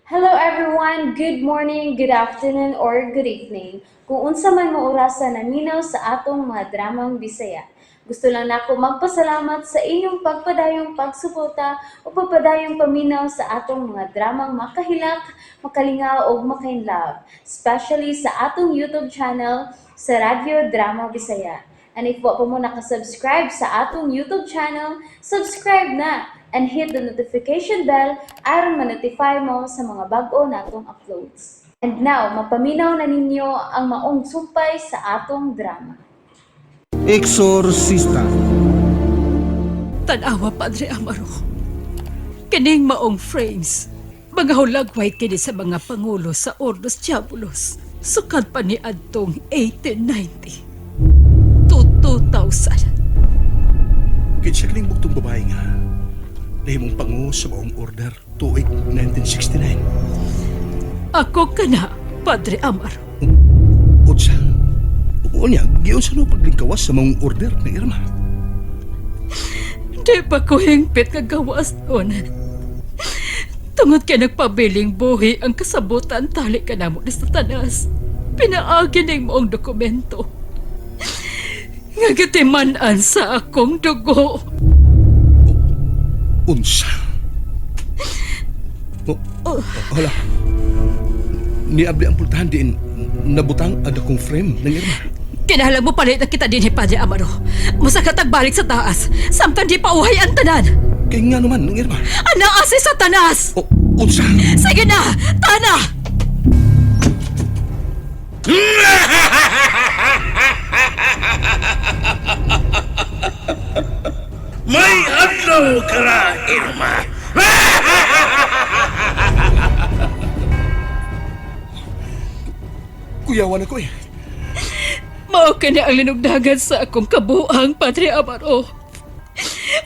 Hello everyone! Good morning, good afternoon, or good evening. Kung unsa man mo orasa naminaw sa atong mga dramang Bisaya. Gusto lang nako magpasalamat sa inyong pagpadayong pagsuporta o pagpadayong paminaw sa atong mga dramang makahilak, makalingaw ug makainlove, especially sa atong YouTube channel sa Radyo Drama Bisaya. And if wa pa mo nakasubscribe sa atong YouTube channel, subscribe na and hit the notification bell aron ma-notify mo sa mga bag-o natong uploads. And now, mapaminaw na ninyo ang maong sumpay sa atong drama. Exorcista. Tanawa, Padre Amaro. Kining maong frames. Mga hulagway kini sa mga pangulo sa Ordos Diabolos. Sukad pa ni adtong 1890 to 2000. Kinsa kining bugtong babae nga nahimong pangu sa maong order tuig 1969? Ako kana, Padre Amaro. Unsa? Unya, giunsa no paglingkawas sa maong order ni Irma? Di pa ko hingpit nga gawas nun. Tungod kay nagpabiling buhi ang kasabutan tali ka namo ni Satanas. Pinaagi ning maong dokumento nga gitiman-an sa akong dugo. Unsa? Oh, hala. Niabli ang pultahan diin nabutang ang akong frame ng Irma. Kinahanglan mo palit na kita din, Padre Amaro. Musa ka tagbalik sa taas. Samtang di pa uhay ang tanan. Kay nga naman ng Irma. Anaa si Satanas! O, unsa? Sige na! Tana! May adlaw ka na, Irma. Kuyawan ako eh. Mao kini ang linugdagan sa akong kabuang, Padre Amaro.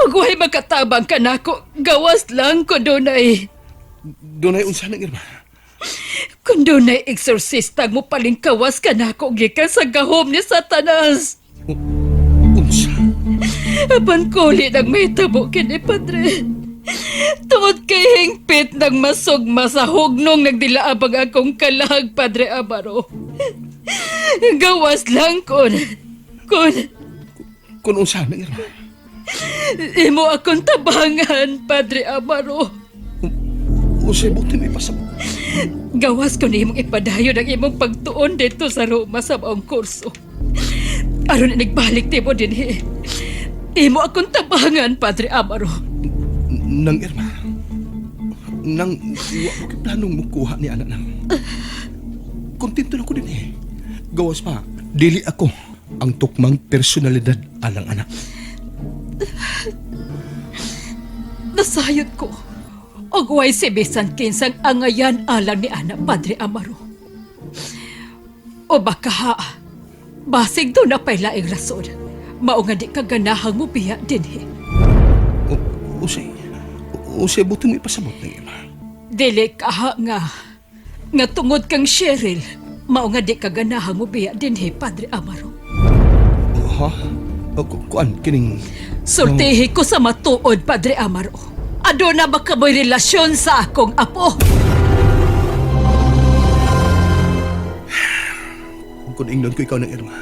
Ug way makatabang ka nako, gawas lang ko dunay. Dunay unsa ng Irma? Kung dunay exorcista mo palingkawas ka nako gikan sa gahom ni Satanas. Unsa? Apan kuli nang mahitabo kini, Padre. Tungod kay hingpit ng masugma sa hugnong nagdilaab ang akong kalag, Padre Amaro. Gawas lang kun Kung unsa ng Irma? imo akong tabangan, Padre Amaro. Unsay buti may pasabot? Gawas ko ni imong ipadayon ang imong pagtuon dito sa Roma sa maong kurso. Aron na nagbalik timo dinhi. Imo akong tabangan, Padre Amaro. Nang Irma, nang wa ko planong mukuha ni anak nang. Kontento na ko din eh. Gawas pa, dili ako ang tukmang personalidad alang anak. Nasayod ko. Og way si bisan kinsang angayan alang ni Ana, Padre Amaro. O baka ha, basig do na pa'y laing rason. Mao nga di ka ganahang mubiya dinhi. O, unsay buti mo ipasabot ng Irma? Dili ka ha nga tungod kang Cheryl, mao nga di ka ganahang mubiya dinhi, Padre Amaro. O, ha? O, kuan, kining. Sultihi ko sa matuod, Padre Amaro. Aduna ba ka mo'y relasyon sa akong apo? Kung ingnon ko ikaw ng Irma,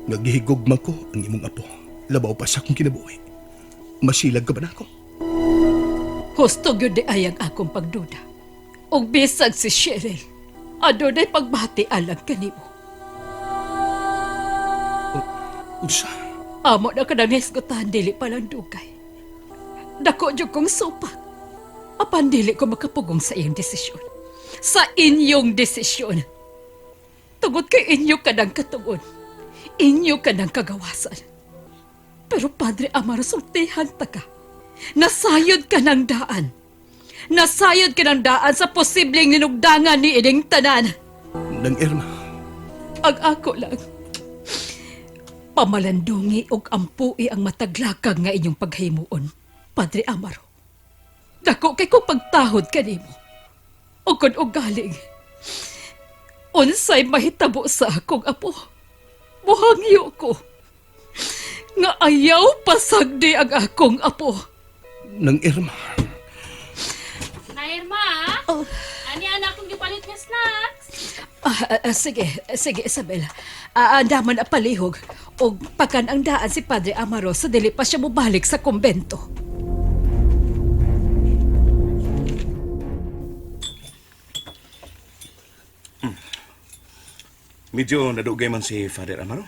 nga gihigugma ko ang imong apo. Labaw pa sa akong kinabuhi. Masilag ka ba na ako? Husto gyud di ay ang akong pagduda. Ug bisag si Cheryl, adunay pagbati alang kanimo. Unsa? Amo na ka nang hisgutan, dili pa lang dugay. Dako jud kong supak. Apan dili ko makapugong sa iyong desisyon. Sa inyong desisyon. Tungod kay inyo ka ng katugon. Inyo ka ng kagawasan. Pero Padre Amaro, sultihan ta ka. Nasayod ka ng daan. Nasayod ka ng daan sa posibleng ninugdangan ni ining tanan. Nang Irma, Ang ako lang. Pamalandungi og ampui ang mataglakag nga inyong paghimuon, Padre Amaro. Dako kay kong pagtahod kanimo. O kun ugaling, unsay mahitabo sa akong apo. Buhangyo ko. Nga ayaw pasagdi ang akong apo. Nang Irma. Na Irma? Oh. Ani anak akong gipalit nga snacks. Sige, sige Isabel. Andaman na palihog og pakan ang daan si Padre Amaro sa dili pa siya mobalik sa kumbento. Medyo nadugay man si Father Amaro.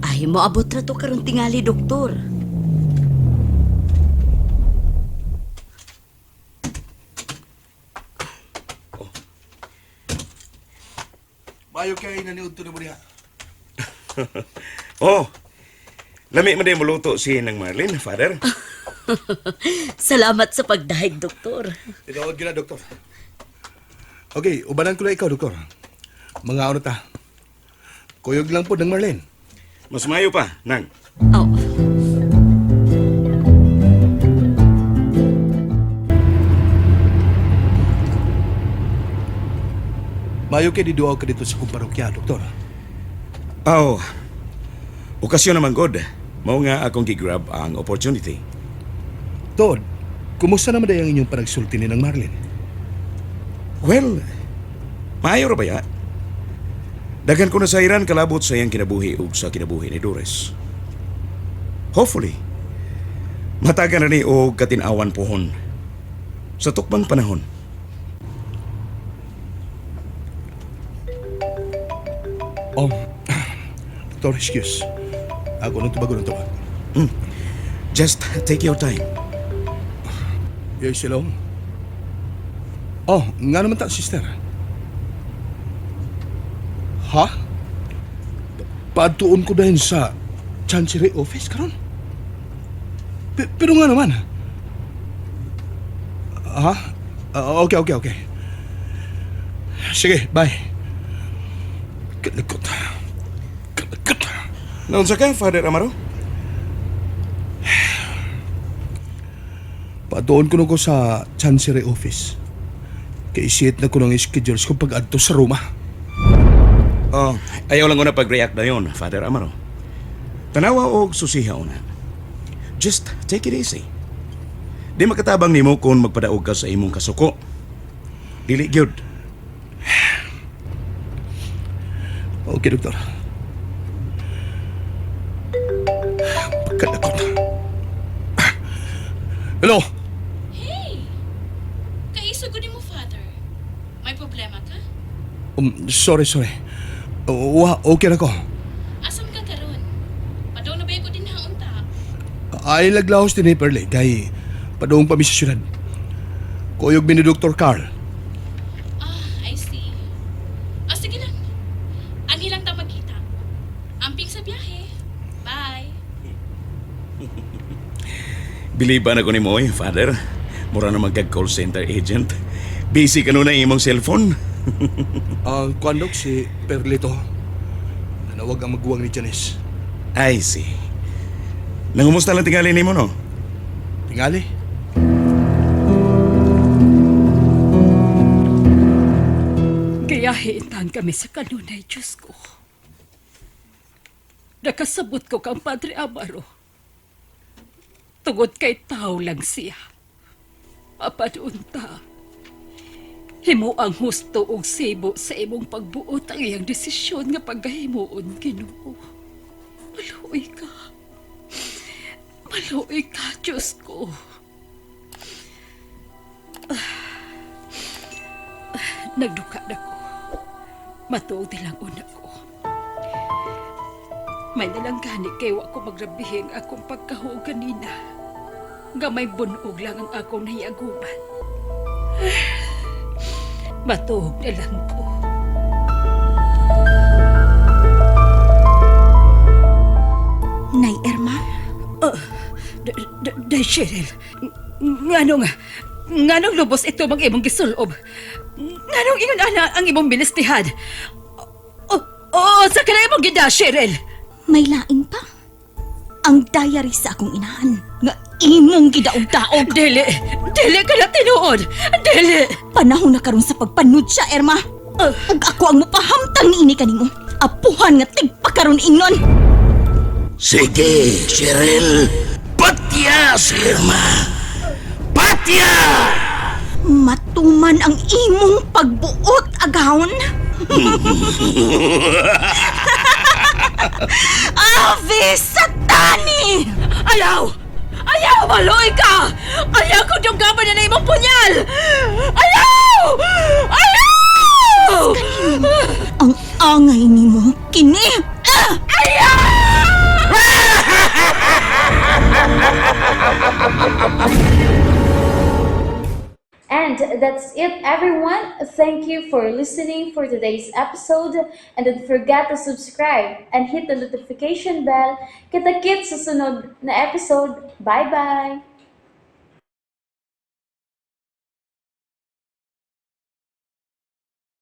Ay, moabot ra to karon tingali, doktor. Mayo kay naniudto na mo niya. Oh, lami man din muluto si Nang Marlene, Father. Salamat sa pagdahig, doktor. Tinuod gyud na, doktor. Okay, ubanan ko na ikaw, doktor. Mga ano ta. Kuyog lang po ng Marlene. Mas mayo pa, Nang. Oh. Mayo kay diduaw ka dito sa kong parokya, doktor. Oh, okasyon naman god. Mao nga akong gigrab ang opportunity. Tod, kumusta naman day ang inyong panagsulti ni ng Marlene? Well, maayo ra ba ya? Daghan ko na sa iran kalabot sa iyang kinabuhi ug sa kinabuhi ni Doris. Hopefully, matagan na ni og katinawan pohon sa tukbang panahon. Oh, doktor, excuse. Ako nang tubago ng tawag. Just take your time. Yes, hello. Oh, nga naman ta, sister. Ha? Paadtuon ko dahil sa Chancery Office karon? Pero nga naman. Ha? Okay, okay, okay. Sige, bye. Kalikot. Kalikot. Naunsa ka, Father Amaro? Paadtuon ko na ko sa Chancery Office. Kay isiit na ko ng schedules ko pag-adto sa Roma. Oh, ayaw lang ko na pag-react na yun, Father Amaro. Tanawa og susiha una. Just take it easy. Di makatabang nimo kung magpadaog ka sa imong kasuko. Dili gyud. Okay, doktor. Pagkalakot. Hello? Hey! Kaiso gud mo, Father. May problema ka? Sorry, sorry. Wa, okay na ko. Asam ka karon? Padong na ba ko din unta? Ay, laglaos din eh, Perle, kay padung pa mi sa syudad. Kuyog mi ni Dr. Carl. Ah, I see. Ah, sige lang. Anhi lang ta magkita. Amping sa biyahe. Bye. Biliban ako ni Moy, Father. Mura na magkag call center agent. Busy ka nun na imong cellphone. Ang kuan, Dok, si Perle to. Nanawag ang maguwang ni Janice. I see. Nangumusta lang tingali nimo no? Tingali. Gayahiintan kami sa kanunay, Diyos ko. Nakasabot ko kang Padre Amaro. Tungod kay tao lang siya. Mapanunta. Himo ang husto og sibo sa imong pagbuot ang iyang desisyon nga pagkahimuon, Ginoo. Maluoy ka. Maluoy ka, Diyos ko. Nagduka na ko. Matuog nilang una ko. May nalang gani kay wa ko magrabihin akong pagkahuog kanina. Gamay bunog lang ang akong nahiaguman. Matuog na lang ko. Nay Irma, Oh, Day Cheryl, nganong, nganong lubos ito mang imong gisulob? Nganong ingon ana ang imong ministihan? Oh, oh, sa kanang imong gida, Cheryl? May lain pa. Ang diary sa akong inahan nga imong gidaog-daog. Dili, dili ka na tinuod. Dili. Panahon na karon sa pagpanud siya, Irma. Ug ako ang mupahamtang niini kanimo. Apuhan nga tigpakaron ingnon. Sige, Cheryl. Patya, si Irma. Patya! Matuman ang imong pagbuot, agawon. Ave Satani! Ayaw! Ayaw! Maloy ka! Ayaw ko dunggaban na imong punyal! Ayaw! Ayaw! Ang angay nimo kini. Ah! And that's it, everyone. Thank you for listening for today's episode. And don't forget to subscribe and hit the notification bell. Kita-kits sa sunod na episode. Bye-bye!